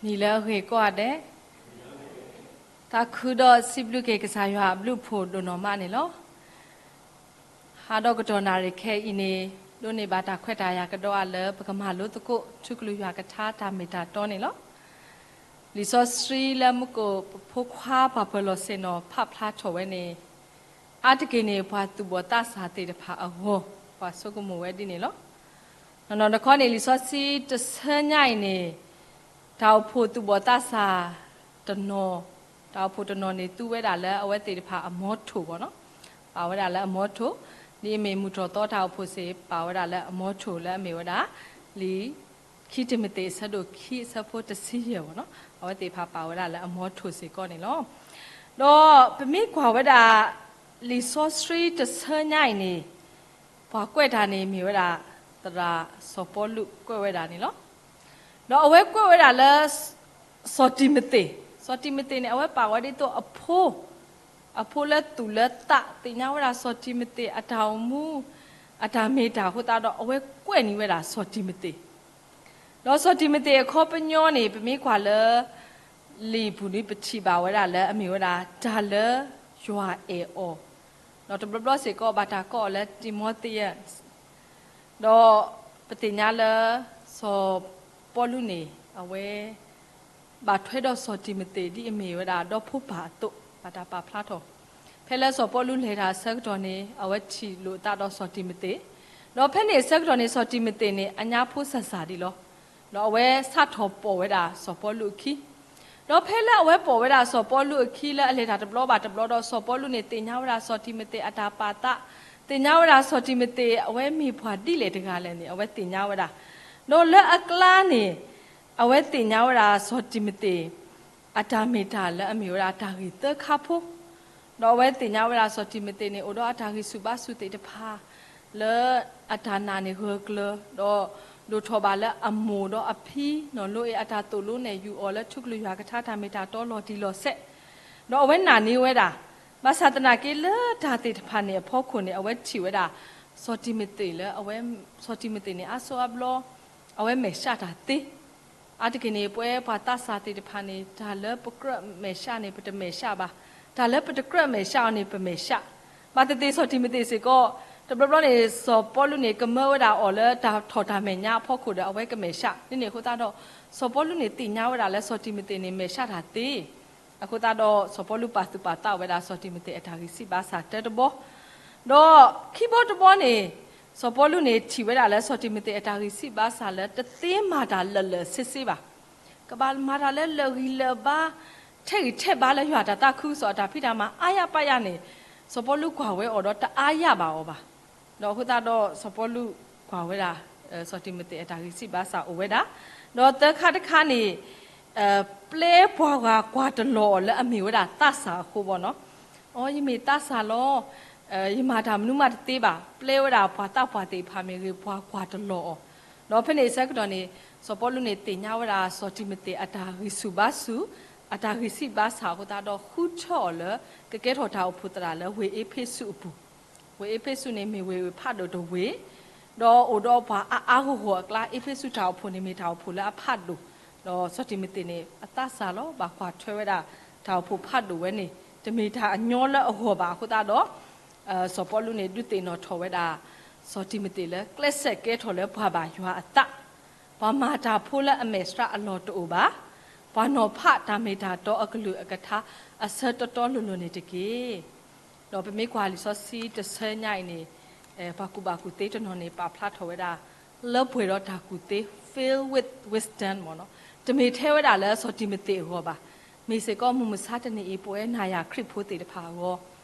နံၤလၢအဂ့ၤကိးဂၤဒဲး, သးခုဒီးစံးဘျုးက့ၤကစၢ်ယွၤအဘျုးအဖှိၣ်ဒိၣ်နီၢ်မးန့ၣ်လီၤ. ဟါဒီးကတီၢ်နၣ်ရံၣ်ခဲအံၤန့ၣ်, ဒိးန့ၢ်ဘၣ်တၢ်ခွဲးတၢ်ယာ်ကဒီးအါလၢပကမၤလိသကိး ထူကလုၢ်ယွၤကထါတၢ်မ့ၢ်တၢ်တီန့ၣ်လီၤ. လံာ်စီဆှံလၢမုၢ်ကိၣ်ပဖိခွါပှၤပၢၤလီၢ်ဆ့ၣ်နီၤ ဖးဖျါထီၣ်ဝဲန့ၣ်, အါတက့ၢ်န့ၣ် ပှၤသူၣ်ဘီၣ်သးစၢ်သ့ၣ်တဖၣ်အဂီၢ်, ပှၤဆိကမိၣ်ဝဲဒ်န့ၣ်လီၤ. နီၢ်နီၢ်တခီန့ၣ် လံာ်စီဆှံတဆၢညါအံၤန့ၣ်, တၢ်အိၣ်ဖှိၣ်သူၣ်ဘီၣ်သးစၢ်တနီၤ, တၢ်အိၣ်ဖှိၣ်တနီၤန့ၣ် သူဝဲဒၣ်လၢအဝဲသ့ၣ်တဖၣ်အမီထိၣ်ဘၣ်နီၤ, ပာ်ဝဲဒၣ်လၢအမီထိၣ်, ဒ်အမ့ၢ်မုၢ်တြီၢ်သီတၢ်အိၣ်ဖှိၣ်စ့ၢ် ပာ်ဝဲဒၣ်လၢအမီထိၣ်လၢအမ့ၢ်ဝဲဒၣ်, လံာ်ခံတံၤမသ့းအဆၢဒိၣ်ခံအဆၢဖိတဆံယဲၢ်ဘၣ်နီၤ, အဝဲသ့ၣ်တဖၣ်ပာ်ဝဲဒၣ်လၢအမီထိၣ်စ့ၢ်ကီးန့ၣ်လီၤ. ဒီးပမ့ၢ်ကွၢ်ဝဲဒၣ်, လံာ်စီဆှံတဆၢညါအံၤန့ၣ်, ပှၤကွဲးတၢ်န့ၣ်မ့ၢ်ဝဲဒၣ်, သရၣ်စီၤပီလူးကွဲးဝဲဒၣ်န့ၣ်လီၤ. ဒီးအဝဲကွဲးဝဲဒၣ်လၢ စီၤတံၤမသ့း, စီၤတံၤမသ့းန့ၣ် အဝဲပာ်ဝဲဒ်သိးအဖိ, အဖိလၢသူၣ်လၢသး သ့ၣ်ညါဝဲဒၣ်စီၤတံၤမသ့းအတၢ်အိၣ်မူ, အတၢ်မ့ၢ်တၢ်အဃိသတးဒီး အဝဲကွဲးန့ၢ်ဝဲဒၣ်စီၤတံၤမသ့း ဒီးစီၤတံၤမသ့းအခီပညီန့ၣ် ပမ့ၢ်ကွၢ်လၢ လံာ်ပူၤန့ၣ် ပထံၣ်ဘၣ်ဝဲဒၣ်လၢအမ့ၢ်ဝဲဒၣ် တၢ်လၢယွၤအဲၣ်အီၤ, ဒီးတဘျီဘျီစ့ၢ်ကီးဘၣ်တၢ်ကိးအီၤလၢ Timotheus, ဒီးပသ့ၣ်ညါလၢ စီၤပီလူးန့ၣ် အဝဲ ဘၣ်ထွဲဒီးစီၤတံၤမသ့းဒ်အမ့ၢ်ဝဲဒၣ်ဒီဖိပၢ်အသိး ဘၣ်တၢ်ပာ်ဖျါထီၣ်, ဖဲလၢစီၤပီလူးလဲၤတၢ်အဆၢကတီၢ်န့ၣ် အဝဲထံၣ်လိာ်အသးဒီးစီၤတံၤမသ့း, ဒီးဖဲန့ၣ်အဆၢကတီၢ်န့ၣ် စီၤတံၤမသ့းန့ၣ် အညါဖိစၢ်စၢ်ဒံးလီၤ. ဒီးအဝဲစးထီၣ်ပိာ်ဝဲဒၣ်စီၤပီလူးအခံ, ဒီးဖဲလၢအဝဲပိာ်ဝဲဒၣ်စီၤပီလူးအခံလၢအလဲၤတၢ်တဘျီဘၣ်တဘျီဒီး စီၤပီလူးန့ၣ် သ့ၣ်ညါဝဲဒၣ်စီၤတံၤမသ့းအတၢ်ပာ်သး, သ့ၣ်ညါဝဲဒၣ်စီၤတံၤမသ့း အဝဲမ့ၢ်ပှၤဒ်လဲၣ်တဂၤလဲၣ်န့ၣ် အဝဲသ့ၣ်ညါဝဲဒၣ်, ဒီးလၢအကျါန့ၣ် အဝဲသ့ၣ်ညါဝဲဒၣ်စီၤတံၤမသ့း အတၢ်မ့ၢ်တၢ်လၢအမ့ၢ်ဝဲဒၣ်တၢ်ဂ့ၢ်သၢခါဖိ, ဒီးအဝဲသ့ၣ်ညါဝဲဒၣ်စီၤတံၤမသ့းန့ၣ် အိၣ်ဒီးအတၢ်ဂံၢ်ဆူၣ်ဘါဆူၣ်သ့ၣ်တဖၣ် လၢအတၢ်နာ်န့ၣ်ဂၢၢ်ကျၢၤ, ဒီးဒိၣ်ထီၣ်ဘၣ်လၢအမိၢ်ဒီးအဖံနီၢ်လိအ့ၣ်အတၢ်သိၣ်လိနဲၣ်ယူၢ်အီၤလၢထူကလုၢ်ယွၤကထါတၢ်မ့ၢ်တၢ်တီလီၤတံၢ်လီၤဆဲး, ဒီးအဝဲနာ်န့ၢ်ဝဲဒၣ်, ဘၣ်ဆၣ်သနာ်က့လၢတၢ်သ့ၣ်တဖၣ်န့ၣ်အဖီခိၣ်န့ၣ် အဝဲထံၣ်ဝဲဒၣ် စီၤတံၤမသ့းလၢအဝဲ, စီၤတံၤမသ့းန့ၣ် အါစိအါဘျီ အဝဲမဲာ်ဆှးတၢ်သ့ အါတက့ၢ်န့ၣ် ပဝဲပှၤသးစၢ်သ့ၣ်တဖၣ်န့ၣ် တၢ်လၢပကြၢးမဲာ်ဆှးန့ၣ် ပတမဲာ်ဆှးဘၣ်, တၢ်လၢပတကြၢးမဲာ်ဆှးအီၤန့ၣ် ပမဲာ်ဆှး, ဘၣ်သ့ၣ်သ့ၣ်စီၤတံၤမသ့းစ့ၢ်ကီး, တဘျီဘျီန့ၣ် စီၤပီလူးန့ၣ် ကမၢဝဲဒၣ်အီၤလၢတၢ်ထီၣ်တၢ်မဲာ်ညါအဖီခိၣ်ဒီး အဝဲကမဲာ်ဆှး, ဒ်န့ၣ်အဃိသတးဒီး စီၤပီလူးန့ၣ်သ့ၣ်ညါဝဲဒၣ်လၢစီၤတံၤမသ့းန့ၣ် မဲာ်ဆှးတၢ်သ့ အဃိသတးဒီး စီၤပီလူးပာ်သူၣ်ပာ်သးဝဲဒၣ်စီၤတံၤမသ့းအတၢ်ဂံၢ်ဆူၣ်ဘါဆူၣ်တၢတဘီ, ဒီးခံဘီတဘီန့ၣ်, စီၤပီလူးန့ၣ်ထံၣ်ဝဲဒၣ်လၢစီၤတံၤမသ့းအတၢ်ဂံၢ်ဆူၣ်ဘါဆူၣ်လၢတသ့မၤတၢ်လၢာ်လၢာ်ဆ့ဆ့ဘၣ်, ကဘၣ်မၤတၢ်လၢလၢာ်ဂံၢ်လၢာ်ဘါ, ထဲးဂံၢ်ထဲးဘါလၢယွၤတၢ်သးခုကစီၣ်အတၢ်ဖံးတၢ်မၤအါယၢ်ပၢ်ယၢ်န့ၣ်, စီၤပီလူးကွၢ်ဝဲအီၤဒီးတအါယၢ်ဘၣ်အီၤဘၣ်. ဒီးအဃိသတးဒီးစီၤပီလူးကွၢ်ဝဲဒၣ် စီၤတံၤမသ့းအတၢ်ဂံၢ်ဆူၣ်ဘါဆူၣ်အိၣ်ဝဲဒၣ်, ဒီးသၢခါတခါန့ၣ်, ပျဲပှၤဂၤကွၢ်တလီၤအီၤလၢအမ့ၢ်ဝဲဒၣ်သးစၢ်အဃိဘၣ်နီၤ, အိ ယမ့ၢ်သးစၢ်လီၤ, ယမၤတၢ်မနုၤမးတသ့ဘၣ်, ပျဲဝဲဒၣ်ပှၤသးပှၢ်သ့ၣ်တဖၣ်မ့ၢ်ဂ့ၤ ပှၤကွၢ်တလီၤအီၤ, ဒီးဖဲန့ၣ်အဆၢကတီၢ်န့ၣ်, စီၤပီလူးန့ၣ် သ့ၣ်ညါဝဲဒၣ်စီၤတံၤမသ့းအတၢ်ဂံၢ်ဆူၣ်ဘါဆူၣ်, အတၢ်ဂံၢ်ဆူၣ်ဘါဆူၣ်အဃိသတးဒီး ဃုထၢအီၤလၢ ကကဲထီၣ်တၢ်အိၣ်ဖှိၣ်သရၣ်လၢဝ့ၢ်အ့းဖ့းစူးအပူၤ, ဝ့ၢ်အ့းဖ့းစူးန့ၣ်မ့ၢ်ဝ့ၢ်ဖးဒိၣ်တဝ့ၢ်, ဒီးအိၣ်ဒီးပှၤအါအါဂီၢ်ဂီၢ်အကျါ, အ့းဖ့းစူးတၢ်အိၣ်ဖှိၣ်န့ၣ်မ့ၢ်တၢ်အိၣ်ဖှိၣ်လၢအဖးဒိၣ်, ဒီးစီၤတံၤမသ့းန့ၣ် အသးစၢ်လီၤ ဘၣ်ကွၢ်ထွဲဝဲဒၣ် တၢ်အိၣ်ဖှိၣ်ဖးဒိၣ်ဝဲန့ၣ် တမ့ၢ်တၢ်အညီလၢအဂီၢ်ဘၣ်အဃိသတးဒီး, စီၤပီလူးန့ၣ် ဒုးသ့ၣ်နီၣ်ထီၣ်ဝဲဒၣ် စီၤတံၤမသ့းလၢကျဲးစၢးကဲထီၣ်လၢပှၤဘၣ်ယွၤအသး, ပှၤမၤတၢ်ဖိလၢအမဲာ်ဆှးအလီၢ်တအိၣ်ဘၣ်, ပှၤနီၤဖးတၢ်မ့ၢ်တၢ်တီအကလုၢ်အကထါအဆၢတီတီလိၤလိၤန့ၣ်တက့ၢ်. ဒီးပမ့ၢ်ကွၢ်လံာ်စီဆှံတဆၢညါအံၤန့ၣ်, ပှၤကူၣ်ဘၣ်ကူၣ်သ့တနီၤန့ၣ် ပာ်ဖျါထီၣ်ဝဲဒၣ် လၢပှဲၤဒီးတၢ်ကူၣ်သ့ filled with wisdom မ့ၢ်နီၤ, တမ့ၢ်ထဲဝဲဒၣ်လၢစီၤတံၤမသ့းအဂီၢ်ဘၣ်, မ့ၢ်စ့ၢ်ကီးမုၢ်မဆါတနံၤအံၤ ပဝဲနၤယၤခရံာ်ဖိသ့ၣ်တဖၣ်အဂီၢ်,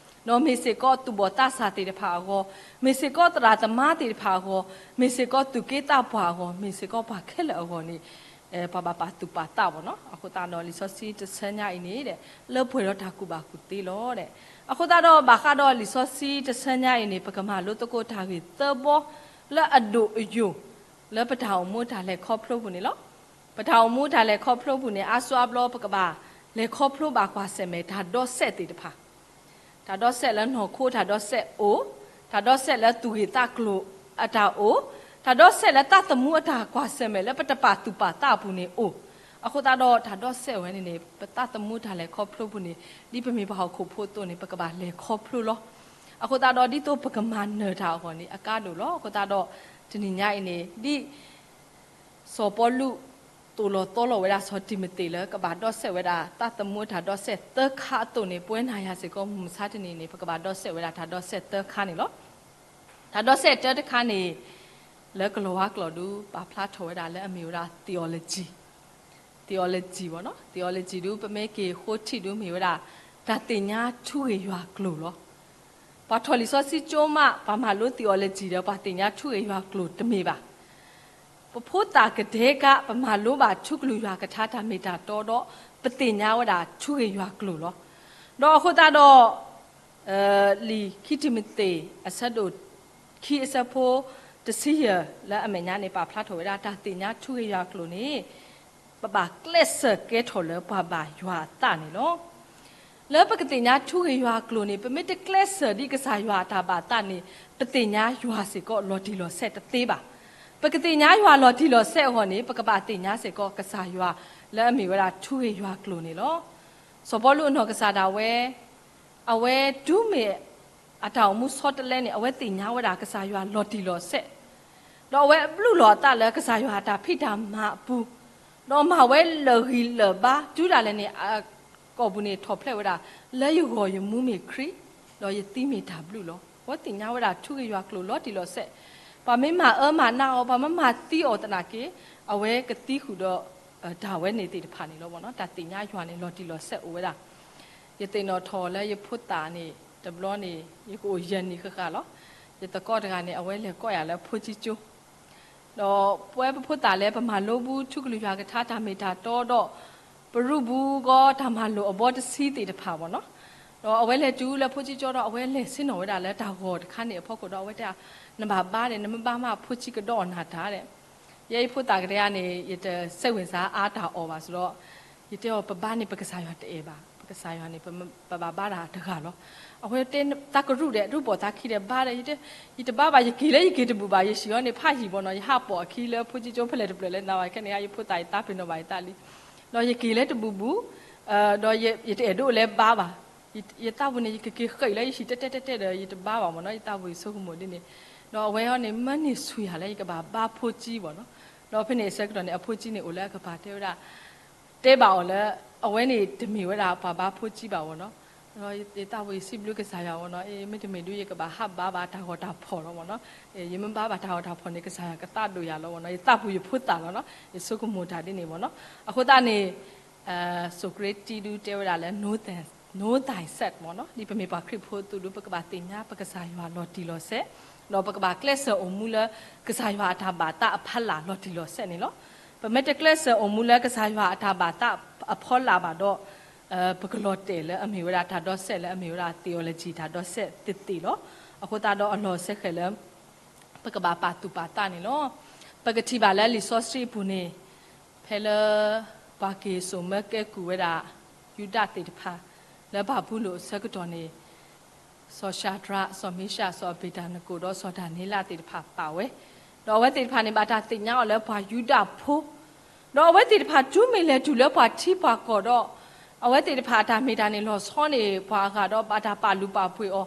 ဒီးမ့ၢ်စ့ၢ်ကီးသူၣ်ဘီၣ်သးစၢ်သ့ၣ်တဖၣ်အဂီၢ်, မ့ၢ်စ့ၢ်ကီးသရၣ်သမါသ့ၣ်တဖၣ်အဂီၢ်, မ့ၢ်စ့ၢ်ကီးသူၣ်က့သးပှၢ်အဂီၢ်, မ့ၢ်စ့ၢ်ကီးပှၤခဲလၢာ်အဂီၢ်န့ၣ် ပှၤဘၣ်ပာ်သူၣ်ပာ်သးဘၣ်နီၤ. အဃိသတးဒီးလံာ်စီဆှံတဆၢညါအံၤန့ၣ် လၢပှဲၤဒီးတၢ်ကူၣ်ဘၣ်ကူၣ်သ့လီၤ. အဃိသတးဒီးဘၣ်ဃးဒီးလံာ်စီဆှံတဆၢညါအံၤန့ၣ် ပကမၤလိသကိးတၢ်ဂ့ၢ်သၢဘီ လၢအဒိၣ်အယိာ် လၢပတၢ်အိၣ်မူတၢ်လဲၤခီဖျိပူၤန့ၣ်လီၤ. ပတၢ်အိၣ်မူတၢ်လဲၤခီဖျိပူၤန့ၣ် အါစုအါဘျီပကဘၣ်လဲၤခီဖျိဘၣ်ကွၢ်ဆၢၣ်မဲာ်တၢ်ဒီးစဲးသ့ၣ်တဖၣ် တၢ်ဒီးစဲးလၢနီၢ်ခိတၢ်ဒီးစဲးအိၣ်, တၢ်ဒီးစဲးလၢသူၣ်ဂ့ၢ်သးကျိၤအတၢ်အိၣ်, တၢ်ဒီးစဲးလၢသးသမူအတၢ်ကွၢ်ဆၢၣ်မဲာ်လၢပတပာ်သူၣ်ပာ်သးအပူၤန့ၣ်အိၣ်, အဃိသတးဒီးတၢ်ဒီးစဲးဝဲန့ၣ်န့ၣ် ပသးသမူတၢ်လဲၤခီဖျိပူၤန့ၣ် ဒ်ပမ့ၢ်ပှၤဟီၣ်ခိၣ်ဖိအသိးန့ၣ် ပကဘၣ်လဲၤခီဖျိလီၤ. အဃိသတးဒီးဒ်သိးပကမၤနၢၤတၢ်အဂီၢ်န့ၣ် အကါဒိၣ်လီၤ. အဃိသတးဒီး တနံၤညါအံၤန့ၣ် ဒ် စီၤပီလူး သိၣ်လီၤသီလီၤဝဲဒၣ်စီၤတံၤမသ့းလၢကဘၣ်ဒီးစဲးဝဲဒၣ် သးသမူတၢ်ဒီးစဲးသၢခါအသိးန့ၣ် ပဝဲနၤယၤစ့ၢ်ကီး မုၢ်မဆါတနံၤန့ၣ် ပကဘၣ်ဒီးစဲးဝဲဒၣ်တၢ်ဒီးစဲးသၢခါန့ၣ်လီၤ. တၢ်ဒီးစဲးတၢတခါန့ၣ် လၢကလီၤဝါကျိာ်ဒုး ပာ်ဖျါထီၣ်ဝဲဒၣ်လၢအမ့ၢ်ဝဲဒၣ် theology, theology ဘၣ်နီၤ, theology ဒုး ပမ့ၢ်က့ၤဃိထံၣ်ဒုးမ့ၢ်ဝဲဒၣ် တၢ်သ့ၣ်ညါထူဂ့ၢ်ယွၤကျိာ်လီၤ. ပှၤထီၣ်လံာ်စီဆှံကၠိမး ပှၤမၤလိ theology ဒီးပှၤသ့ၣ်ညါထူဂ့ၢ်ယွၤကျိာ်တမ့ၢ်ဘၣ်. ပဖိသၣ်ကဒဲက ပမၤလိဘၣ်ထူကလုၢ်ယွၤကထါတၢ်မ့ၢ်တၢ်တီဒီး ပသ့ၣ်ညါဝဲဒၣ်ထူဂ့ၢ်ယွၤကျိာ်လီၤ. ဒီးအဃိသတးဒီး လံာ်ခံတံၤမသ့း အဆၢဒိၣ်ခံအဆၢဖိတဆံယဲၢ် လၢအမဲာ်ညါန့ၣ် ပာ်ဖျါထီၣ်ဝဲဒၣ်တၢ်သ့ၣ်ညါထူဂ့ၢ်ယွၤကျိာ်န့ၣ် ပဘၣ်ကျဲးစၢးကဲထီၣ်လၢပှၤဘၣ်ယွၤအသးန့ၣ်လီၤ. လၢပကသ့ၣ်ညါထူဂ့ၢ်ယွၤကျိာ်န့ၣ် ပမ့ၢ်တကျဲးစၢးဒ်ကစၢ်ယွၤအတၢ်ဘၣ်သးန့ၣ် ပသ့ၣ်ညါယွၤစ့ၢ်ကီးလီၤတံၢ်လီၤဆဲးတသ့ဘၣ်. ပကသ့ၣ်ညါယွၤလီၤတံၢ်လီၤဆဲးအဂီၢ်န့ၣ် ပကဘၣ်သ့ၣ်ညါစ့ၢ်ကီးကစၢ်ယွၤလၢအမ့ၢ်ဝဲဒၣ်ထူဂ့ၢ်ယွၤကျိာ်န့ၣ်လီၤ. စီၤပီလူးအနီၢ်ကစၢ်ဒၣ်ဝဲ အဝဲတုၤမ့ၢ်အတၢ်အိၣ်မူဆီတလဲန့ၣ် အဝဲသ့ၣ်ညါဝဲဒၣ်ကစၢ်ယွၤလီၤတံၢ်လီၤဆဲး, ဒီးအဝဲဘျုးလီၤအသးလၢကစၢ်ယွၤအတၢ်ဖံးတၢ်မၤအပူၤ, ဒီးမၤဝဲလၢာ်ဂံၢ်လၢာ်ဘါ တုၤဒၣ်လဲာ်န့ၣ် အကိာ်ပူၤန့ၣ်ထီၣ်ဖျဲးဝဲဒၣ် လၢယဂီၢ်ယမူမ့ၢ်ခရံာ်, ဒီးယသံမ့ၢ်တၢ်ဘျုးလီၤ. အဝဲသ့ၣ်ညါဝဲဒၣ်ထူဂ့ၢ်ယွၤကျိာ်လီၤတံၢ်လီၤဆဲး, ပှၤမ့ၢ်မၤအၢမၤနးအီၤ ပှၤမ့ၢ်မၤသံအီၤသနာ်က့ အဝဲကသံဃုာ်ဒီး တၢ်ဝဲန့ၣ်သ့ၣ်တဖၣ်န့ၣ်လီၤ. တၢ်သ့ၣ်ညါယွၤန့ၣ် လီၤတံၢ်လီၤဆဲးအိၣ်ဝဲဒၣ်. ယသ့ၣ်နီၣ်ထီၣ်လၢယဖိသၣ်န့ၣ် တဘျီန့ၣ် ယကအိၣ်ယဲၢ်နံၣ်ဃၣ်ဃၣ်လီၤ. ယသကိးတဂၤန့ၣ် အဝဲလဲၤကိးယၤလၢဖိဆံကၠိ, ဒီးပဝဲပဖိသၣ်လၢပမၤလိဘူးထူကလုၢ်ယွၤကထါတၢ်မ့ၢ်တၢ်တီဒီး ပရူးဘူးကီးတၢ်မၤလိာ်အဘီတဆံသ့ၣ်တဖၣ်ဘၣ်နီၤ, ဒီးအဝဲလဲၤတုၤလၢဖိဆံကၠိဒီး အဝဲလဲၤဆ့ၣ်နီၤဝဲဒၣ်လၢတၢ်ဂီၤတခါန့ၣ်အဖီခိၣ်ဒီး အဝဲတဲ နဘၣ်ဘါဒီး နမ့ၢ်ဘါမးဖိဆံကဒီးအီၣ်နၤတၢ်ဒီး ယဲယဖိသၣ်ကတဲန့ၣ် ယတစိတ်ဝင်စားအါတၢ်အီၤဘၣ်စ့ၢ်ဒီး ယတဲအီၤ ပဘါန့ၣ် ပကစၢ်ယွၤတအဲၣ်ဘၣ်, ပကစၢ်ယွၤန့ၣ် ပဘၣ်ဘါတၢ်တဂၤလီၤ. အဝဲတဲသးကရူၢ်ဒီး ရူၢ်ပိာ်သးခံဒီး ဘါဒီး ယတဲ ယတဘါဘၣ် ယက့ၤလၢယက့ၤတဘူၣ်ဘၣ် ယဟံၣ်အီၤန့ၣ် ဖးယံာ်ဘၣ်နီၤ ယဟးပိာ်အခံလၢဖိဆံကၠိဖဲလဲၣ်တဖျၢၣ်လဲၣ် နဝဲခဲန့ၣ် ယဖိသၣ် ယသးပ့ၤနီၣ်ဘၣ်ယသးလံ, ဒီးယက့ၤလၢတဘူၣ်ဘူၣ် ဒီးယတအဲၣ်ဒိးလၢဘါဘၣ်, ယသးပူၤန့ၣ် ယကက့ၤဃဲးလၢယဟံၣ်တဲတဲတဲတဲဒီး ယတဘါဘၣ်မ့ၢ်နီၤ ယသးပူၤယဆိကမိၣ်ဒ်န့ၣ်, ဒီးအဝဲအီၤန့ၣ် မၢန့ၢ်ဆူၣ်ယၤလၢယကဘၣ်ဘါဖိကၠံဘၣ်နီၤ, ဒီးဖဲန့ၣ်အဆၢကတီၢ်န့ၣ် အဖိကၠံန့ၣ်အိၣ်လၢအကပၤတဲဝဲဒၣ် တဲဘၣ်အီၤလၢ အဝဲန့ၣ်တမ့ၢ်ဝဲဒၣ်ပှၤဘါဖိကၠံဘၣ်မ့ၢ်နီၤ, ဒီးယသးပူၤယစံးဘျုးကစၢ်ယွၤမ့ၢ်နီၤ, မ့တမ့ၢ်ဒုးယကဘၣ်ဟးဘါဘၣ်တၢ်ဂီၤတၢ်ဖီၣ်လီၤမ့ၢ်နီၤ, ယမ့ၢ်ဘါဘၣ်တၢ်ဂီၤတၢ်ဖီၣ်န့ၣ် ကစၢ်ယွၤကသးဒိၣ်ယၤလီၤမ့ၢ်နီၤ, ယသးပူၤယဖိသၣ်လီၤနီၤ, ယဆိကမိၣ်တၢ်ဒ်န့ၣ်မ့ၢ်နီၤ, အဃိသတးန့ၣ် Socrates ဒုးတဲဝဲဒၣ်လၢ know thy, know thyself မ့ၢ်နီၤ, ဒ်ပမ့ၢ်ပှၤခရံာ်ဖိအသိးဒုး ပကဘၣ်သ့ၣ်ညါပကစၢ်ယွၤလီၤတံၢ်လီၤဆဲး, ဒီးပကဘၣ်ကျဲးစၢးအိၣ်မူလၢ ကစၢ်ယွၤအတၢ်ဘၣ်သးအဖီလာ်လီၤတံၢ်လီၤဆဲးန့ၣ်လီၤ. ပမ့ၢ်တကျဲးစၢးအိၣ်မူလၢကစၢ်ယွၤအတၢ်ဘၣ်သးအဖီလာ်ဘၣ်ဒီး ပကလီၤတဲာ်လၢအမ့ၢ်ဝဲဒၣ်တၢ်ဒီးစဲးလၢအမ့ၢ်ဝဲဒၣ် theology တၢ်ဒီးစဲးသ့ၣ်သ့ၣ်လီၤ. အဃိသတးဒီးအလီၢ်စဲဃဲၤလၢ ပကဘၣ်ပာ်သူၣ်ပာ်သးန့ၣ်လီၤ. ပကထံၣ်ဘၣ်လၢလံာ်စီဆှံအပူၤန့ၣ် ဖဲလၢ ပှၤက့ၤစိာ်မၢကဲကုၢ်ဝဲဒၣ် ယူဒၤသ့ၣ်တဖၣ် လၢဘၤဘူလိၣ်အဆၢကတီၢ်န့ၣ် စီၤၡၤဒြး, စီၤမ့ၡး, စီၤအဘ့းနကိၤ ဒီးစီၤဒၤနံးယ့လးသ့ၣ်တဖၣ်ပာ်ဝဲ, ဒီးအဝဲသ့ၣ်တဖၣ်န့ၣ် ဘၣ်တၢ်သ့ၣ်ညါအီၤလၢပှၤယူဒၤဖိ ဒီးအဝဲသ့ၣ်တဖၣ်တုၤမ့ၢ်လဲၤတုၤလၢပှၤထံပှၤကီၢ်ဒီး အဝဲသ့ၣ်တဖၣ်အတၢ်မ့ၢ်တၢ်န့ၣ် လီၤဆီန့ၢ်ပှၤအဂၤဒီး ဘၣ်တၢ်ပာ်လုၢ်ပာ်ပှ့ၤအီၤ,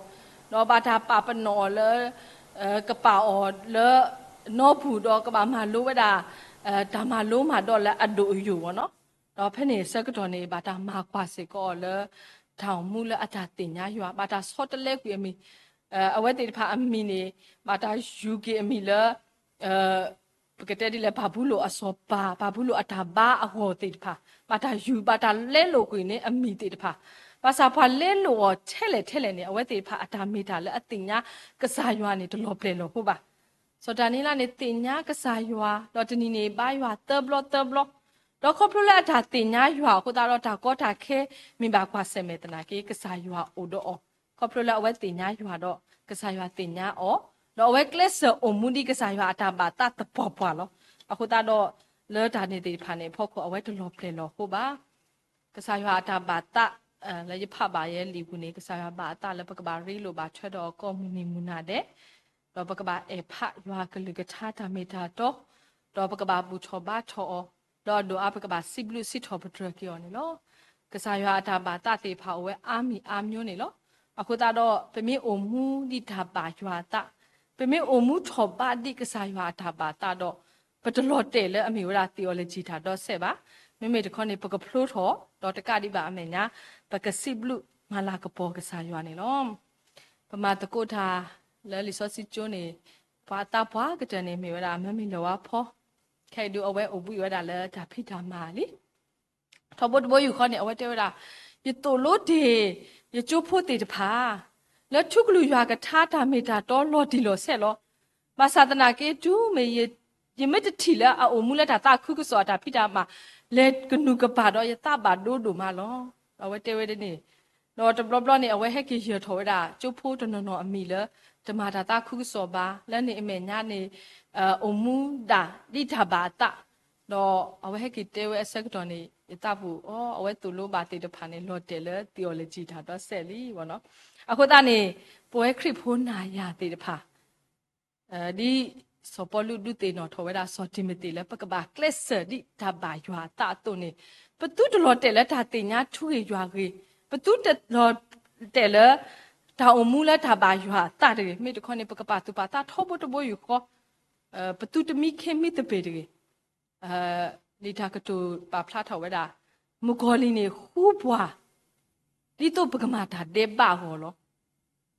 ဒီးဘၣ်တၢ်ပာ်ပနီၣ်အီၤလၢ ကပာ်အီၤလၢ နီပူၤဒီးကဘၣ်မၤလိဝဲဒၣ် တၢ်မၤလိမၤဒိးလၢအဒိၣ်အယိာ်မ့ၢ်နီၤ, ဒီးဖဲန့ၣ်အဆၢကတီၢ်န့ၣ် ဘၣ်တၢ်မၤကွၢ်စ့ၢ်ကီးအီၤလၢ တၢ်အိၣ်မူလၢအတၢ်သ့ၣ်ညါယွၤ ဘၣ်တၢ်ဆီတလဲကွံာ်အမံၤ, အဝဲသ့ၣ်တဖၣ်အမံၤန့ၣ် ဘၣ်တၢ်ယူၤက့ၤအမံၤလၢ ပကတဲဒ်လဲၣ် ဘၤဘူလိၣ်အစီၤပၤ ဘၤဘူလိၣ်အတၢ်ဘါအဂီၢ်သ့ၣ်တဖၣ် ဘၣ်တၢ်ယူၤ ဘၣ်တၢ်လဲလိာ်ကွံာ်န့ၢ်အမံၤသ့ၣ်တဖၣ်, ဘၣ်ဆၣ်ပှၤလဲလိာ်အီၤထဲလဲၣ်ထဲလဲၣ်န့ၣ် အဝဲသ့ၣ်တဖၣ်အတၢ်မ့ၢ်တၢ်လၢအသ့ၣ်ညါကစၢ်ယွၤန့ၣ် တလီၤပျဲၢ်လီၤဖိဘၣ်. စီၤဒၤနံးယ့လးန့ၣ် သ့ၣ်ညါကစၢ်ယွၤ ဒီးတနံၤန့ၣ် ဘါယွၤသၢဘျီသၢဘျီ, ဒီးခီဖျိလၢအတၢ်သ့ၣ်ညါယွၤအဃိသတးဒီး တၢ်ကီတၢ်ခဲမ့ၢ်ဘၣ်ကွၢ်ဆၢၣ်မဲာ်သနာ်က့ ကစၢ်ယွၤအိၣ်ဒီးအီၤ, ခီဖျိလၢအဝဲသ့ၣ်ညါယွၤဒီး ကစၢ်ယွၤသ့ၣ်ညါအီၤ, ဒီးအဝဲကျဲးစၢးအိၣ်မူဒ်ကစၢ်ယွၤအတၢ်ဘၣ်သးသပှၢ်ပှၢ်လီၤ. အဃိသတးဒီး လၢတၢ်န့ၣ်သ့ၣ်တဖၣ်န့ၣ်အဖီခိၣ် အဝဲတလီၤပျဲၢ်လီၤဖိဘၣ်. ကစၢ်ယွၤအတၢ်ဘၣ်သး လၢယဖးဘၣ်ယဲလံာ်ပူၤန့ၣ် ကစၢ်ယွၤဘၣ်အသးလၢပကဘၣ်ရ့လိာ်ဘၣ်ထွဲဒီးအီၤကိးမုၢ်နံၤမုၢ်နၤဒဲး, ဒီးပကဘၣ်အဲၣ်ဖးယွၤကလုၢ်ကထါတၢ်မ့ၢ်တၢ်တီ, ဒီးပကဘၣ်ဘူၣ်ထီၣ်ဘါထီၣ်အီၤ ဒီးအဒိၣ်အါပကဘၣ်စံးဘျုးစံးထီၣ်ပတြၢၤက့ၤအီၤန့ၣ်လီၤ. ကစၢ်ယွၤအတၢ်ဘၣ်သးသ့ၣ်တဖၣ်အိၣ်ဝဲအါမံၤအါမျိုးန့ၣ်လီၤ. အဃိသတးဒီး ပမ့ၢ်အိၣ်မူဒ်တၢ်ဘၣ်ယွၤအသး, ပမ့ၢ်အိၣ်မူထီၣ်ဘးဒ်ကစၢ်ယွၤအတၢ်ဘၣ်သးဒီး ပတလီၤတဲာ်လၢအမ့ၢ်ဝဲဒၣ် theology တၢ်ဒီးစဲးဘၣ်. မ့မ့ၢ်တခီန့ၣ် ပကဖျိထီၣ် ဒီးတကးဒံးဘၣ်အမဲာ်ညါ ပကစံးဘျုးမၤလၤကပီၤကစၢ်ယွၤန့ၣ်လီၤ. ပမၤသကိးတၢ်လၢလံာ်စီဆှံကၠိန့ၣ် ပှၤအသးပှၤကတၢၢ်န့ၣ်မ့ၢ်ဝဲဒၣ် မၢမ့ၢ်လၢၤဝါဖီ, ခဲအံၤဒုးအဝဲအိၣ်ဘှံးဝဲဒၣ်လၢတၢ်ဖံးတၢ်မၤလံ. ထီဘိတဘိယူၢ်ဃီန့ၣ် အဝဲတဲဝဲဒၣ်, ယသိၣ်လိတ့ၢ် ယကၠိဖိသ့ၣ်တဖၣ် လၢထူကလုၢ်ယွၤကထါတၢ်မ့ၢ်တၢ်တီလီၤတံၢ်လီၤဆဲးလီၤ. ဘၣ်ဆၣ်သနာ်က့ တုၤမ့ၢ်ယမ့ၢ်တထံၣ်လၢအအိၣ်မူလၢတၢ်သးခုကစီၣ်အတၢ်ဖံးတၢ်မၤ လဲၤကနူၤကပၤဒီးယသးဘၣ်ဒိဒိၣ်မးလီၤ. အဝဲတဲဝဲဒ်န့ၣ်, ဒီးတဘျီဘျီန့ၣ် အဝဲဟဲက့ၤယၢၤထီၣ်ဝဲဒၣ် ကၠိဖိတနီၤနီၤအမံၤလၢ တမၤတၢ်သးခုကစီၣ်ဘၣ်, လၢန့ၣ်အမဲာ်ညါန့ၣ် အိၣ်မူဒၣ်ဒ်တၢ်ဘၣ်အသး, ဒီးအဝဲဟဲက့ၤတဲဝဲအဆၢကတီၢ်န့ၣ် ယသးပူၤအီၤ အဝဲသိၣ်လိဘၣ်သ့ၣ်တဖၣ်န့ၣ် လီၤတဲာ်လၢ theology တၢ်ဒီးစဲးလံ. အဃိသတးန့ၣ် ပဝဲခရံာ်ဖိနၤယၤသ့ၣ်တဖၣ် ဒ်စီၤပီလူးဒုးသ့ၣ်နီၣ်ထီၣ်ဝဲဒၣ်စီၤတံၤမသ့းလၢ ပကဘၣ်ကျဲးစၢးဒ်တၢ်ဘၣ်ယွၤအသးအသိးန့ၣ်, ပသုတလီၤတဲာ်လၢတၢ်သ့ၣ်ညါထူဂ့ၢ်ယွၤဂ့ၤ, ပသုတလီၤတဲာ်လၢ တၢ်အိၣ်မူလၢတၢ်ဘၣ်ယွၤအသးတဂ့ၤ. မ့ၢ်တခီန့ၣ် ပကပာ်သူၣ်ပာ်သးထီဘိတဘိယူၢ်ဃီ, ပသုတမံခ့မံသပ့ၤတဂ့ၤ. လံာ်တၢ်ကတိၤပာ်ဖျါထီၣ်ဝဲဒၣ်, မုၣ်ကီၤလံၢ်န့ၣ်ဃူပှၤ ဒ်သိးပကမၤတၢ်ဒဲးဘးအဂီၢ်လီၤ.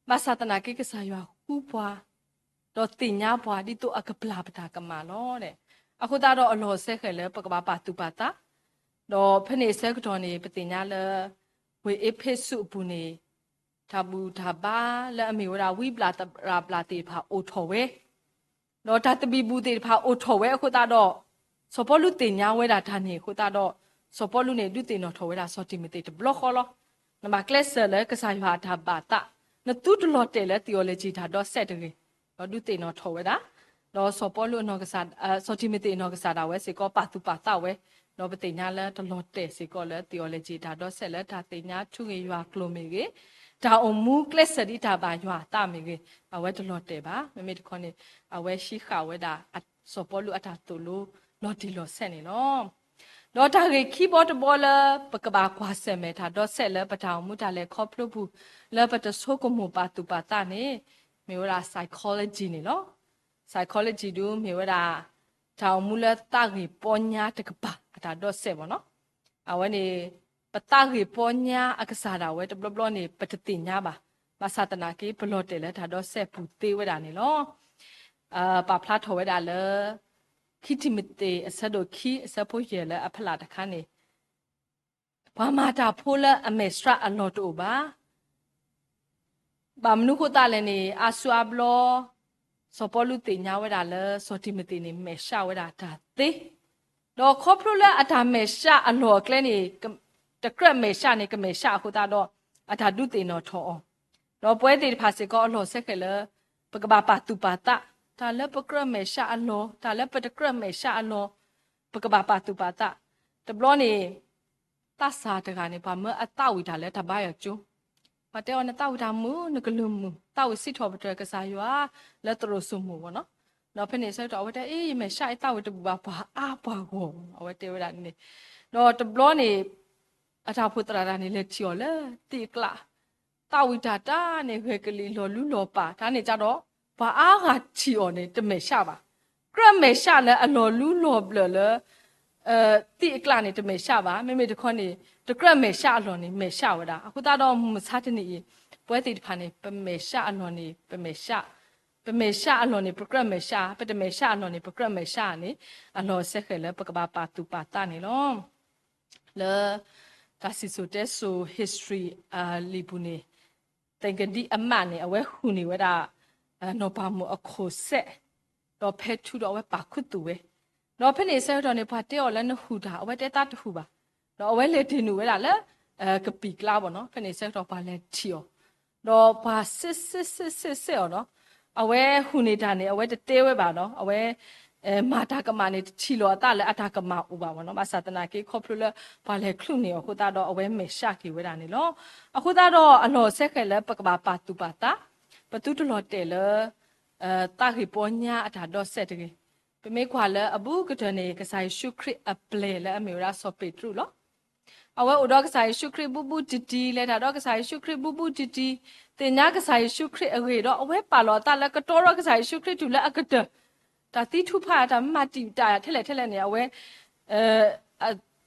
ဘၣ်ဆၣ်သနာ်က့ ကစၢ်ယွၤဃူပှၤ, ဒီးသ့ၣ်ညါပှၤဒ်သိးအကပျၢ်ပတၢ်ကမၣ်လီၤ. အဃိသတးဒီးအလီၢ်စဲဃဲၤလၢပကဘၣ်ပာ်သူၣ်ပာ်သး, ဒီးဖဲန့ၣ်အဆၢကတီၢ်န့ၣ် ပသ့ၣ်ညါလၢ ဝ့ၢ်အ့းဖ့းစူးအပူၤန့ၣ် တၢ်ဘူၣ်တၢ်ဘါလၢအမ့ၢ်ဝဲဒၣ်ဝံဘျၣ်သရၣ်ဘျၣ်သ့ၣ်တဖၣ်အိၣ်ထီၣ်ဝဲ ဒီးတၢ်သဘံၣ်ဘုၣ်သ့ၣ်တဖၣ်အိၣ်ထီၣ်ဝဲအဃိသတးဒီး စီၤပီလူးသ့ၣ်ညါဝဲဒၣ်တၢ်န့ၣ်အဃိသတးဒီး စီၤပီလူးန့ၣ် ဒုးသ့ၣ်နီၣ်ထီၣ်ဝဲဒၣ်စီၤတံၤမသ့းတဘျီဃီလီၤ. နဘၣ်ကျဲးစၢးလၢကစၢ်ယွၤအတၢ်ဘၣ်သး, နသုတလီၤတဲာ်လၢ theology တၢ်ဒီးစဲးတဂ့ၤ, ဒီးဒုးသ့ၣ်နီၣ်ထီၣ်ဝဲဒၣ်, ဒီးစီၤပီလူးအနီၢ်ကစၢ်, စီၤတံၤမသ့းအနီၢ်ကစၢ်ဒၣ်ဝဲစ့ၢ်ကီး ပာ်သူၣ်ပာ်သးဝဲ, ဒီးပသ့ၣ်ညါလၢတလီၤတဲာ်စ့ၢ်ကီးလၢ theology တၢ်ဒီးစဲးလၢတၢ်သ့ၣ်ညါထူဂ့ၢ်ယွၤကျိာ်မ့ၢ်ဂ့ၤ, တၢ်အိၣ်မူကျဲးစၢးဒ်တၢ်ဘၣ်ယွၤအသးမ့ၢ်ဂ့ၤ, အဝဲတလီၤတဲာ်ဘၣ်. မ့မ့ၢ်တခီန့ၣ် အဝဲဟံးဃာ်ဝဲဒၣ် စီၤပီလူးအတၢ်သိၣ်လိလီၤတံၢ်လီၤဆဲးန့ၣ်လီၤ. ဒီးတၢ်ဂ့ၢ်ခံဘီတဘီလၢပကဘၣ်ကွၢ်ဆၢၣ်မဲာ်တၢ်ဒီးစဲးလၢပတၢ်အိၣ်မူတၢ်လဲၤခီဖျိပူၤ လၢပတဆိကမိၣ်ပာ်သူၣ်ပာ်သးန့ၣ် မ့ၢ်ဝဲဒၣ် psychology န့ၣ်လီၤ. psychology ဒုးမ့ၢ်ဝဲဒၣ် တၢ်အိၣ်မူလၢသးဂ့ၢ်ပီညါတကပၤအတၢ်ဒီးစဲးဘၣ်နီၤ. အဝဲန့ၣ် ပသးဂ့ၢ်ပီညါအကစၢ်ဒၣ်ဝဲတဘျီဘျီန့ၣ် ပတသ့ၣ်ညါဘၣ်. ဘၣ်ဆၣ်သနာ်က့ ပလီၤတဲာ်လၢတၢ်ဒီးစဲးပူၤသ့ဝဲဒၣ်န့ၣ်လီၤ. ပာ်ဖျါထီၣ်ဝဲဒၣ်လၢ ခံတံၤမသ့း အဆၢဒိၣ်ခံ အဆၢဖိယဲၢ်လၢအဖီလာ်တခါန့ၣ် ပှၤမၤတၢ်ဖိလၢအမဲာ်ဆှးအလီၢ်တအိၣ်ဘၣ်. ဘၣ်မနုၤဃိသတးလဲၣ်န့ၣ် အါစုအါဘျီ စီၤပီလူးသ့ၣ်ညါဝဲဒၣ်လၢစီၤတံၤမသ့းန့ၣ် မဲာ်ဆှးဝဲဒၣ်တၢ်သ့, ဒီးခီဖျိလၢအတၢ်မဲာ်ဆှးအလီၢ်အကျဲန့ၣ် တကြၢးမဲာ်ဆှးန့ၣ် ကမဲာ်ဆှးအဃိသတးဒီး အတၢ်ဒုးသ့ၣ်နီၣ်ထီၣ်အီၤ, ဒီးပဝဲသ့ၣ်တဖၣ်စ့ၢ်ကီးအလီၢ်စဲဃဲၤလၢ ပကဘၣ်ပာ်သူၣ်ပာ်သး, တၢ်လၢပကြၢးမဲာ်ဆှးအလီၢ်, တၢ်လၢပတကြၢးမဲာ်ဆှးအလီၢ်, ပကဘၣ်ပာ်သူၣ်ပာ်သး. တဘျီန့ၣ် သးစၢ်တဂၤန့ၣ် ပှၤမၢအသးဝံၣ်တၢ်လၢတၢ်ဘါယွၤကၠိ, ပှၤတဲအီၤ နသးဝံၣ်တၢ်မုာ် နကလုၢ်မုာ်, သးဝံၣ်စံးထီၣ်ပတြၢၤကစၢ်ယွၤ လၢသရိာ်စိမိၣ်ဘၣ်နီၤ. ဒီးဖဲန့ၣ်အဆၢကတီၢ် အဝဲတဲ အ့ ယမဲာ်ဆှးအံၤသးဝံၣ်တဘူၣ်ဘၣ် ပှၤအါပှၤဂီၢ်ဘၣ်နီၤ အဝဲတဲဝဲဒၣ်န့ၣ်. ဒီးတဘျီန့ၣ် အတၢ်အိၣ်ဖှိၣ်သရၣ်တဂၤန့ၣ် လဲၤထံၣ်အီၤလၢသ့ၣ်အကျါ သးဝံၣ်တၢ်တၢ်န့ၣ် ဂဲၤကလံၣ်လီၤလူလီၤပာ် တၢ်န့ၣ်ကဒီး ပှၤအါဂၤထံၣ်အီၤန့ၣ် တမဲာ်ဆှးဘၣ်. ကြၢးမဲာ်ဆှးလၢအလီၤလူလီၤဘျၢၣ်လၢ သ့ၣ်အကျါန့ၣ် တမဲာ်ဆှးဘၣ်. မ့မ့ၢ်တခီန့ၣ် တကြၢးမဲာ်ဆှးအလီၢ်န့ၣ် မဲာ်ဆှးဝဲဒၣ်. အဃိသတးဒီးမုၢ်မဆါတနံၤအံၤ ပဝဲသ့ၣ်တဖၣ်န့ၣ် ပမဲာ်ဆှးအလီၢ်န့ၣ် ပမဲာ်ဆှး, ပမဲာ်ဆှးအလီၢ်န့ၣ် ပကြၢးမဲာ်ဆှး, ပတမဲာ်ဆှးအလီၢ်န့ၣ် ပကြၢးမဲာ်ဆှးန့ၣ် အလီၢ်စဲဃဲၤလၢပကဘၣ်ပာ်သူၣ်ပာ်သးန့ၣ်လီၤ. လၢ တၢ်စံၣ်စိၤတဲစိၤ history အလံာ်ပူၤန့ၣ် သင်္ကန်းဒီးအမးန့ၣ် အဝဲဟူးန့ၢ်ဝဲဒၣ် နီၢ်ပၤမိၢ်အခိၣ်စဲး, ဒီးဖဲထူဒီးအဝဲပာ်ခူသူၣ်ဝဲ, ဒီးဖဲန့ၣ်အဆၢကတီၢ်န့ၣ် ပှၤတဲအီၤလၢနဟူးတၢ် အဝဲတဲသးတဟူးဘၣ်, ဒီးအဝဲလဲၤတ့ၢ်နုာ်ဝဲဒၣ်လၢ ကပံာ်ကျါဘၣ်နီၤ. ဖဲန့ၣ်အဆၢကတီၢ်ပှၤလဲၤထံၣ်အီၤ ဒီးပှၤစ့စ့စ့စ့စ့အီၤနီၤ, အဝဲဟူးန့ၢ်တၢ်န့ၣ် အဝဲတတဲဝဲဘၣ်နီၤ, အဝဲ မၤတၢ်ကမၣ်န့ၣ် တထံၣ်လီၤအသးလၢအတၢ်ကမၣ်အိၣ်ဘၣ်ဘၣ်နီၤ. ဘၣ်ဆၣ်သနာ်က့ ခီဖျိလၢပှၤလဲၤချုးန့ၢ်အီၤအဃိသတးဒီး အဝဲမဲာ်ဆှးက့ၤဝဲဒၣ်န့ၣ်လီၤ. အဃိသတးဒီးအလီၢ်စဲဃဲၤလၢပကဘၣ်ပာ်သူၣ်ပာ်သး, ပသုတလီၤတဲာ်လၢ သးဂ့ၢ်ပီညါအတၢ်ဒီးစဲးတဂ့ၤ, ပ ပမ့ၢ်ကွၢ်လၢအဘူးကတၢၢ်န့ၣ် ကစၢ်ယ့ၣ်ၡူးခရံာ်အပျဲၢ်လၢအမ့ၢ်ဝဲဒၣ်စီၤပ့းတရူးလီၤ. အဝဲအိၣ်ဒီးကစၢ်ယ့ၣ်ၡူးခရံာ်ဘူးဘူးတံၢ်တံၢ်, လဲၤတၢ်ဒီးကစၢ်ယ့ၣ်ၡူးခရံာ်ဘူးဘူးတံၢ်တံၢ်, သ့ၣ်ညါကစၢ်ယ့ၣ်ၡူးခရံာ်အဂ့ၢ်ဒီး အဝဲပာ်လီၤအသးလၢကတီဒီးကစၢ်ယ့ၣ်ၡူးခရံာ်တုၤလၢအကတၢၢ်, တၢ်သံထူဖး တၢ်မၤတံာ်တာ်ထဲလဲၣ်ထဲလဲၣ်န့ၣ် အဝဲ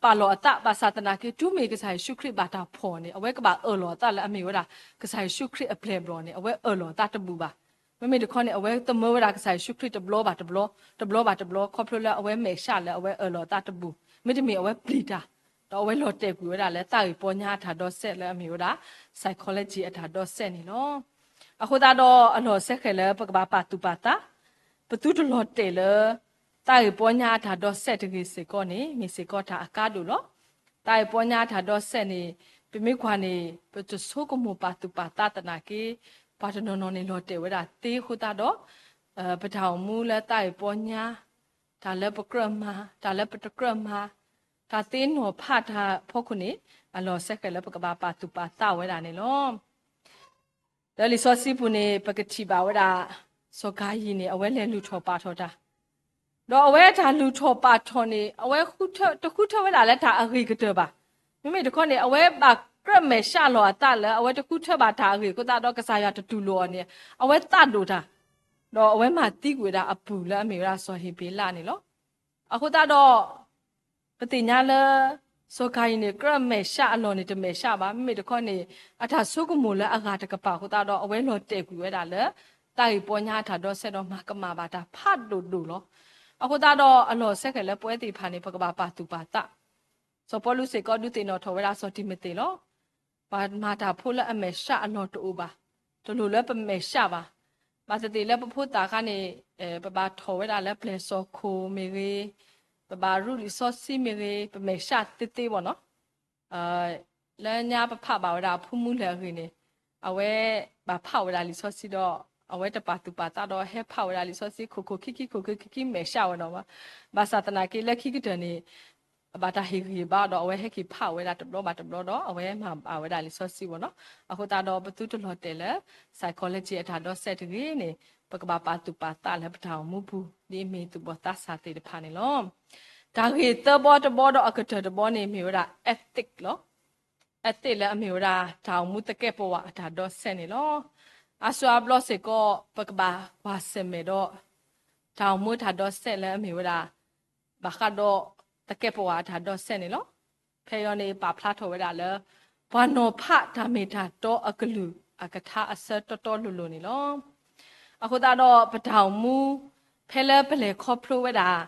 ပာ်လီၤအသး ဘၣ်ဆၣ်သနာ်က့ တုၤမ့ၢ်ကစၢ်ယ့ၣ်ၡူးခရံာ်ဘၣ်တၢ်ဖီၣ်န့ၣ် အဝဲကဘၣ်အၢၣ်လီၤအသးလၢအမ့ၢ်ဝဲဒၣ် ကစၢ်ယ့ၣ်ၡူးခရံာ်အပျဲၢ်အဘျီၣ်န့ၣ် အဝဲအၢၣ်လီၤအသးတဘူၣ်ဘၣ်. မ့မ့ၢ်တခီန့ၣ် အဝဲသမၢဝဲဒၣ်ကစၢ်ယ့ၣ်ၡူးခရံာ်တဘျီဘၣ်တဘျီ, တဘျီဘၣ်တဘျီ ခီဖျိလၢအဝဲမဲာ်ဆှးလၢအဝဲအၢၣ်လီၤအသးတဘူၣ်, မ့တမ့ၢ်အဝဲပျံၤတၢ်, ဒီးအဝဲလီၤတဲာ်ကွံာ်ဝဲဒၣ်လၢသးဂ့ၢ်ပီညါအတၢ်ဒီးစဲးလၢအမ့ၢ်ဝဲဒၣ် psychology အတၢ်ဒီးစဲးန့ၣ်လီၤ. အဃိသတးဒီးအလီၢ်စဲဃဲၤလၢပကဘၣ်ပာ်သူၣ်ပာ်သး, ပသုတလီၤတဲာ်လၢ သးဂ့ၢ်ပီညါအတၢ်ဒီးစဲးတဂ့ၤစ့ၢ်ကီးန့ၣ် မ့ၢ်စ့ၢ်ကီးတၢ်အကါဒိၣ်လီၤ. သးဂ့ၢ်ပီညါအတၢ်ဒီးစဲးန့ၣ် ပမ့ၢ်ကွၢ်န့ၣ် ပတဆိကမိၣ်ပာ်သူၣ်ပာ်သးသနာ်က့ ပှၤတနီၤနီၤန့ၣ်လီၤတဲာ်ဝဲဒၣ်သ့အဃိသတးဒီး ပတၢ်အိၣ်မူလၢသးဂ့ၢ်ပီညါ တၢ်လၢပကြၢးမၤ, တၢ်လၢပတကြၢးမၤ, တၢ်သ့နီၤဖးတၢ်ဖီခိၣ်န့ၣ် အလီၢ်စဲဃဲၤလၢပကဘၣ်ပာ်သူၣ်ပာ်သးဝဲဒၣ်န့ၣ်လီၤ. လၢလံာ်စီဆှံပူၤန့ၣ် ပကထံၣ်ဘၣ်ဝဲဒၣ် စီၤကၤယံၣ်န့ၣ် အဝဲလဲၤလုၢ်ထီၣ်ပာ်ထီၣ်တၢ်, ဒီးအဝဲတၢ်လုၢ်ထီၣ်ပာ်ထီၣ်န့ၣ် အဝဲတဃုထၢဝဲဒၣ်လၢတၢ်အဂ့ၤကတၢၢ်ဘၣ်. မ့မ့ၢ်တခီန့ၣ် အဝဲဘၣ်ကြၢးမဲာ်ဆှးလီၤအသးလၢ အဝဲတဃုထၢဘၣ်တၢ်အဂ့ၤအဃိသတးဒီး ကစၢ်ယွၤတတူၢ်လိာ်အီၤန့ၣ် အဝဲသးဒိၣ်တၢ်, ဒီးအဝဲမၤသံကွံာ်ဝဲဒၣ်အပုၢ်လၢအမ့ၢ်ဝဲဒၣ်စီၤဟ့းဘ့းလးန့ၣ်လီၤ. အဃိသတးဒီး ပသ့ၣ်ညါလၢ စီၤကၤယံၣ်န့ၣ် ကြၢးမဲာ်ဆှးအလီၢ်န့ၣ် တမဲာ်ဆှးဘၣ်. မ့မ့ၢ်တခီန့ၣ် အတၢ်ဆိကမိၣ်လၢအဂၤတကပၤအဃိသတးဒီး အဝဲလီၤတဲာ်ကွံာ်ဝဲဒၣ်လၢ သးဂ့ၢ်ပီညါအတၢ်ဒီးစဲးဒီးမၤကမၣ်ဘၣ်တၢ်ဖးဒိၣ်ဒိၣ်လီၤ. အဃိသတးဒီးအလီၢ်စဲဃဲၤလၢပဝဲသ့ၣ်တဖၣ်န့ၣ် ပကဘၣ်ပာ်သူၣ်ပာ်သး စီၤပီလူးစ့ၢ်ကီးဒုးသ့ၣ်နီၣ်ထီၣ်ဝဲဒၣ်စီၤတံၤမသ့းလီၤ. ပှၤမၤတၢ်ဖိလၢအမဲာ်ဆှးအလီၢ်တအိၣ်ဘၣ်, တလိၣ်လၢပမဲာ်ဆှးဘၣ်. ဘၣ်သ့ၣ်သ့ၣ်လၢပဖိသၣ်အခါန့ၣ် ပဘၣ်ထီၣ်ဝဲဒၣ်လၢပျဲၢ်စီၣ်ခိၣ်မ့ၢ်ဂ့ၤ, ပဘၣ်ရူလံာ်စီဆှံမ့ၢ်ဂ့ၤ, ပမဲာ်ဆှးသ့သ့ဘၣ်နီၤ လၢညါပဖးဘၣ်ဝဲဒၣ်အဖိမုၣ်လဲၣ်အဂ့ၢ်န့ၣ် အဝဲဘၣ်ဖးဝဲဒၣ်လံာ်စီဆှံဒီး အဝဲတပာ်သူၣ်ပာ်သးဒီးဟဲဖးဝဲဒၣ်လံာ်စီဆှံခိၣ်ခိၣ်ခံခံခိၣ်ခံခံခံမဲာ်ဆှးဝဲနီၤ. ဘၣ်ဆၣ်သနာ်က့လၢခံကတၢၢ်န့ၣ် ဘၣ်တၢ်ဟ့ၣ်ဂံၢ်ဘါဒီး အဝဲဟဲက့ၤဖးဝဲဒၣ်တဘျီဘၣ်တဘျီဒီး အဝဲမၤဘၣ်ဝဲဒၣ်လံာ်စီဆှံဝဲနီၤ. အဃိသတးဒီးပသုတလီၤတဲာ်လၢ psychology အတၢ်ဒီးစဲးတဂ့ၤန့ၣ် ပကဘၣ်ပာ်သူၣ်ပာ်သးလၢပတၢ်အိၣ်မူပူၤ ဒ်အမ့ၢ်သူၣ်ဘီၣ်သးစၢ်သ့ၣ်တဖၣ်န့ၣ်လီၤ. တၢ်ဂ့ၢ်သၢဘီတဘီဒီးအကတၢၢ်တဘီန့ၣ် မ့ၢ်ဝဲဒၣ် ethic လီၤ. ethic လၢအမ့ၢ်ဝဲဒၣ် တၢ်အိၣ်မူသကဲးပဝးအတၢ်ဒီးစဲးန့ၣ်လီၤ. အါစုအါဘျီစ့ၢ်ကီး ပကဘၣ်ကွၢ်ဆၢၣ်မဲာ်ဒီး တၢ်အိၣ်မူတၢ်ဒီးစဲးလၢအမ့ၢ်ဝဲဒၣ် ဘၣ်ဃးဒီးသကဲးပဝးအတၢ်ဒီးစဲးန့ၣ်လီၤ. ဖဲအံၤန့ၣ် ပာ်ဖျါထီၣ်ဝဲဒၣ်လၢ ပှၤနီၤဖးတၢ်မ့ၢ်တၢ်တီအကလုာ်အကထါအဆၢတီတီလိၤလိၤန့ၣ်လီၤ. အဃိသတးဒီးပတၢ်အိၣ်မူ ဖဲလၢပလဲၤခီဖျိဝဲဒၣ်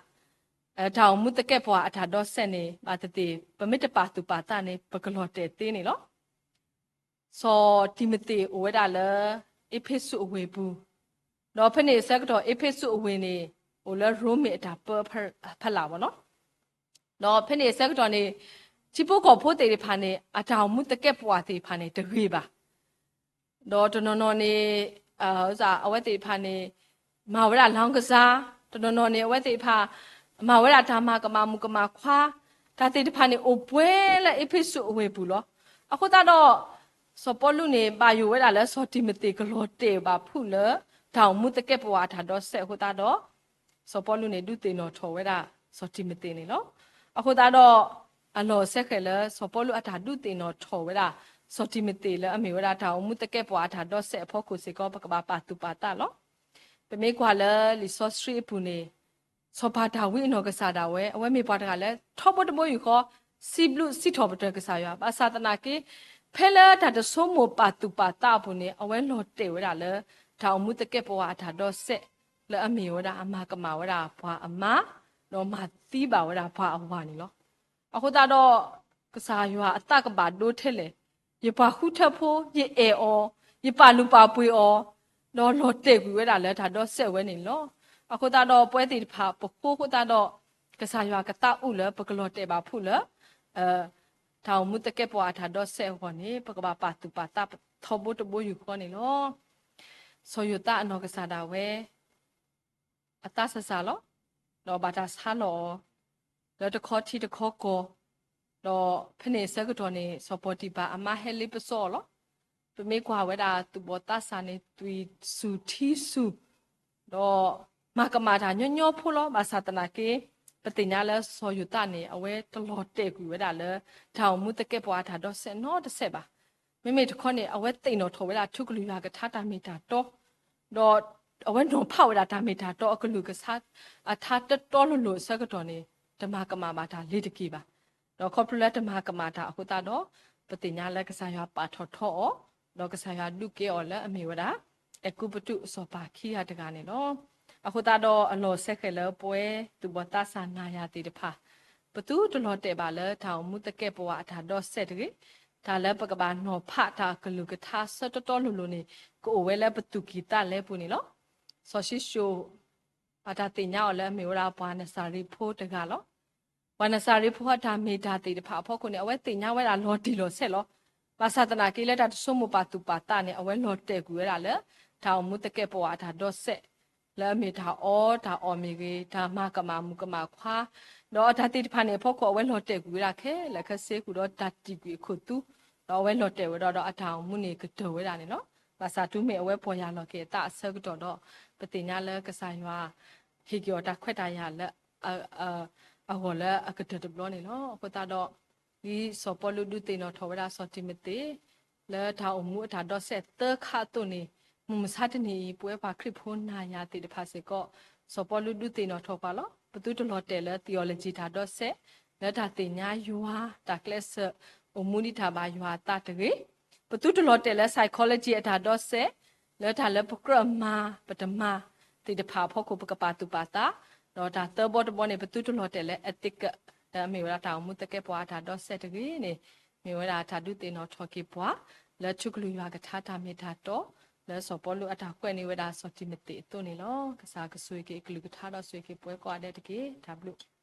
တၢ်အိၣ်မူသကဲးပဝးအတၢ်ဒီးစဲးန့ၣ် ဘၣ်သ့ၣ်သ့ၣ် ပမ့ၢ်တပာ်သူၣ်ပာ်သးန့ၣ် ပကလီၤတဲာ်သ့န့ၣ်လီၤ. စီၤတံၤမသ့းအိၣ်ဝဲဒၣ်လၢ အ့းဖ့းစူးအဝ့ၢ်ပူၤ, ဒီးဖဲန့ၣ်အဆၢကတီၢ် အ့းဖ့းစူးအဝ့ၢ်န့ၣ် အိၣ်လၢရိမ့ၤအတၢ်ပၢဖီလာ်ဘၣ်နီၤ. ဒီးဖဲန့ၣ်အဆၢကတီၢ်န့ၣ် ထံဖိကီၢ်ဖိသ့ၣ်တဖၣ်န့ၣ် အတၢ်အိၣ်မူသကဲးပဝးသ့ၣ်တဖၣ်န့ၣ် တဂ့ၤဘၣ်. ဒီးတနီၤနီၤန့ၣ် အဝဲသ့ၣ်တဖၣ်န့ၣ် မၤဝဲဒၣ်လီကစၢ်, တနီၤနီၤန့ၣ် အဝဲသ့ၣ်တဖၣ် မၤဝဲဒၣ်တၢ်မၤကမၣ်မုၣ်ကမၣ်ခွါ, တၢ်သ့ၣ်တဖၣ်န့ၣ် အိၣ်ပှဲၤလၢအ့းဖ့းစူးအဝ့ၢ်ပူၤလီၤ. အဃိသတးဒီး စီၤပီလူးန့ၣ် ဘၣ်ယိၣ်ဝဲဒၣ်လၢစီၤတံၤမသ့းကလီၤတဲာ်ဘၣ်ဖုးလၢ တၢ်အိၣ်မူသကဲးပဝးအတၢ်ဒီးစဲးအဃိသတးဒီး စီၤပီလူးန့ၣ် ဒုးသ့ၣ်နီၣ်ထီၣ်ဝဲဒၣ် စီၤတံၤမသ့းန့ၣ်လီၤ. အဃိသတးဒီး အလီၢ်စဲဃဲၤလၢ စီၤပီလူးအတၢ်ဒုးသ့ၣ်နီၣ်ထီၣ်ဝဲဒၣ် စီၤတံၤမသ့းလၢအမ့ၢ်ဝဲဒၣ်တၢ်အိၣ်မူသကဲးပဝးအတၢ်ဒီးစဲးအဖီခိၣ်စ့ၢ်ကီး ပကဘၣ်ပာ်သူၣ်ပာ်သးလီၤ. ပမ့ၢ်ကွၢ်လၢလံာ်စီဆှံအပူၤန့ၣ် စီၤပၤဒၤဝံးအနီၢ်ကစၢ်ဒၣ်ဝဲ အဝဲမ့ၢ်ပှၤတဂၤလၢ ထီဘိတဘိယူၢ်ဃီ စံးဘျုးစံးထီၣ်ပတြၢၤကစၢ်ယွၤ, ဘၣ်ဆၣ်သနာ်က့ ဖဲလၢတၢ်တဆိကမိၣ်ပာ်သူၣ်ပာ်သးအပူၤန့ၣ် အဝဲလီၤတဲာ်ဝဲဒၣ်လၢ တၢ်အိၣ်မူသကဲးပဝးအတၢ်ဒီးစဲး လၢအမ့ၢ်ဝဲဒၣ်အမၤကမၣ်ဝဲဒၣ်ပှၤအမါ ဒီးမၤသံဘၣ်ဝဲဒၣ်ပှၤအဝၤန့ၣ်လီၤ. အဃိသတးဒီး ကစၢ်ယွၤအသးကဘၣ်ဒိထဲလဲၣ်, ယပှၤဃုထၢဖိ ယအဲၣ်အီၤ, ယပာ်လုၢ်ပာ်ပှ့ၤအီၤ, ဒီးလီၤတဲာ်ကွံာ်ဝဲဒၣ်လၢတၢ်ဒီးစဲးဝဲန့ၣ်လီၤ. အဃိသတးဒီးပဝဲသ့ၣ်တဖၣ်ပဃိသတးဒီး ကစၢ်ယွၤကသးအိၣ်လၢပကလီၤတဲာ်ဘၣ်ဖုးလၢ တၢ်အိၣ်မူသကဲးပဝးအတၢ်ဒီးစဲးအဂီၢ်န့ၣ် ပကဘၣ်ပာ်သူၣ်ပာ်သးထီဘိတဘိယူၢ်ဃီန့ၣ်လီၤ. စီၤယိၤသးအနီၢ်ကစၢ်ဒၣ်ဝဲ အသးစၢ်စၢ်လီၤ. ဒီးဘၣ်တၢ်ဆါလီၤအီၤ လၢတခီထံတခီကီၢ်, ဒီးဖဲန့ၣ်အဆၢကတီၢ်န့ၣ် စီၤပီၤတံၤဖၢ်အမါဟဲလ့ပစီအီၤလီၤ. ပမ့ၢ်ကွၢ်ဝဲဒၣ်သူၣ်ဘီၣ်သးစၢ်န့ၣ် သွံၣ်ဆူၣ်ထံဆူၣ်, ဒီး မၤကမၣ်တၢ်ညီညီဖိလီၤ. ဘၣ်ဆၣ်သနာ်က့ ပသ့ၣ်ညါလၢစီၤယိၤသးန့ၣ် အဝဲတလီၤတဲာ်ကွံာ်ဝဲဒၣ်လၢ တၢ်အိၣ်မူသကဲာ်ပဝးအတၢ်ဒီးစဲးနီတစဲးဘၣ်. မ့မ့ၢ်တခီန့ၣ် အဝဲသ့ၣ်နီၣ်ထီၣ်ဝဲဒၣ်ထူကလုၢ်ယွၤကထါတၢ်မ့ၢ်တၢ်တီ, ဒီးအဝဲနီၤဖးဝဲဒၣ်တၢ်မ့ၢ်တၢ်တီအကလုၢ်ကထါ အထါတတီလိၤလိၤအဆၢကတီၢ်န့ၣ် တမၤကမၣ်ဘၣ်တၢ်လ့ၤတက့ၢ်ဘၣ်. ဒီးခီဖျိလၢတမၤကမၣ်တၢ်အဃိသတးဒီး ပသ့ၣ်ညါလၢကစၢ်ယွၤပာ်ထီၣ်ထီအီၤ, ဒီးကစၢ်ယွၤဒုးကဲအီၤလၢအမ့ၢ်ဝဲဒၣ် အဲၤကူပတူးအစီၤပၤခံဂၤတဂၤန့ၣ်လီၤ. အဃိသတးဒီးအလီၢ်စဲဃဲၤလၢပဝဲသူၣ်ဘီၣ်သးစၢ်နၤယၤသ့ၣ်တဖၣ် ပသုတလီၤတဲာ်ဘၣ်လၢတၢ်အိၣ်မူသကဲာ်ပဝးအတၢ်ဒီးစဲးတဂ့ၤ, တၢ်လၢပကဘၣ်နီၤဖးတၢ်အကလုၢ်ကထါဆၢတီတီလိၤလိၤန့ၣ် ကအိၣ်ဝဲလၢပသူၣ်ကံၢ်သးလဲပူၤန့ၣ်လီၤ. စီၤၡံၣ်စိၣ် ဘၣ်တၢ်သ့ၣ်ညါအီၤလၢအမ့ၢ်ဝဲဒၣ်ပှၤနစၤရ့းဖိတဂၤလီၤ. ပှၤနစၤရ့းဖိအတၢ်မ့ၢ်တၢ်သ့ၣ်တဖၣ်အဖီခိၣ်န့ၣ် အဝဲသ့ၣ်ညါဝဲဒၣ်လီၤတံၢ်လီၤဆဲးလီၤ. ဘၣ်ဆၣ်သနာ်က့လၢတၢ်တဆိကမိၣ်ပာ်သူၣ်ပာ်သးန့ၣ် အဝဲလီၤတဲာ်ကွံာ်ဝဲဒၣ်လၢ တၢ်အိၣ်မူသကဲာ်ပဝးအတၢ်ဒီးစဲး လၢအမ့ၢ်တၢ်အီတၢ်အီမ့ၢ်ဂ့ၤ, တၢ်မၤကမၣ်မုၣ်ကမၣ်ခွါ, ဒီးအတၢ်သ့ၣ်တဖၣ်န့ၣ်အဖီခိၣ် အဝဲလီၤတဲာ်ကွံာ်ဝဲဒၣ်ခဲလၢာ်ခဲဆ့ဃုာ်ဒီးတၢ်တံာ်ကွံာ်အခိၣ်သူ, ဒီးအဝဲလီၤတဲာ်ဝဲဒီးဒီးအတၢ်အိၣ်မူန့ၣ်ကတၢၢ်ဝဲဒၣ်န့ၣ်လီၤ. ဘၣ်ဆၣ်တုၤမ့ၢ်အဝဲပီၢ်ယၢ်လီၤက့ၤအသးအဆၢကတီၢ်ဒီး ပသ့ၣ်ညါလၢကစၢ်ယွၤ ဟ့ၣ်က့ၤအီၤတၢ်ခွဲးတၢ်ယာ်လၢ အဂီၢ်လၢအကတၢၢ်တဘျီန့ၣ်လီၤ. အဃိသတးဒီး ဒ်စီၤပီလူးဒုးသ့ၣ်နီၣ်ထီၣ်ဝဲဒၣ်စီၤတံၤမသ့း လၢတၢ်အိၣ်မူအတၢ်ဒီးစဲးသၢခါအသိးန့ၣ် မုၢ်မဆါတနံၤအံၤ ပဝဲပှၤခရံာ်ဖိနၤယၤသ့ၣ်တဖၣ်စ့ၢ်ကီး စီၤပီလူးဒုးသ့ၣ်နီၣ်ထီၣ်ပှၤလီၤ. ပသုတလီၤတဲာ်လၢ theology တၢ်ဒီးစဲး လၢတၢ်သ့ၣ်ညါယွၤ တၢ်ကျဲးစၢး အိၣ်မူဒ်တၢ်ဘၣ်ယွၤအသးတဂ့ၤ. ပသုတလီၤတဲာ်လၢ psychology အတၢ်ဒီးစဲး လၢတၢ်လၢပကြၢးမၤ ပတမၤ သ့ၣ်တဖၣ်အဖီခိၣ် ပကပာ်သူၣ်ပာ်သး, ဒီးတၢ်သၢဘီတဘီန့ၣ် ပသုတလီၤတဲာ်လၢ ethic လၢအမ့ၢ်ဝဲဒၣ်တၢ်အိၣ်မူသကဲာ်ပဝးအတၢ်ဒီးစဲးတဂ့ၤန့ၣ် မ့ၢ်ဝဲဒၣ်တၢ်ဒုးသ့ၣ်နီၣ်ထီၣ်က့ၤပှၤ လၢထူကလုၢ်ယွၤကထါတၢ်မ့ၢ်တၢ်တီ လၢစီၤပီလူးအတၢ်ကွဲးန့ၢ်ဝဲဒၣ်စီၤတံၤမသ့းအသိးန့ၣ်လီၤ. ကစၢ်ကဆိၣ်ဂ့ၤက့ၤအကလုၢ်ကထါဒီးဆိၣ်ဂ့ၤက့ၤပဝဲကိးဂၤဒဲးတက့ၢ်. တၢ်ဘျုး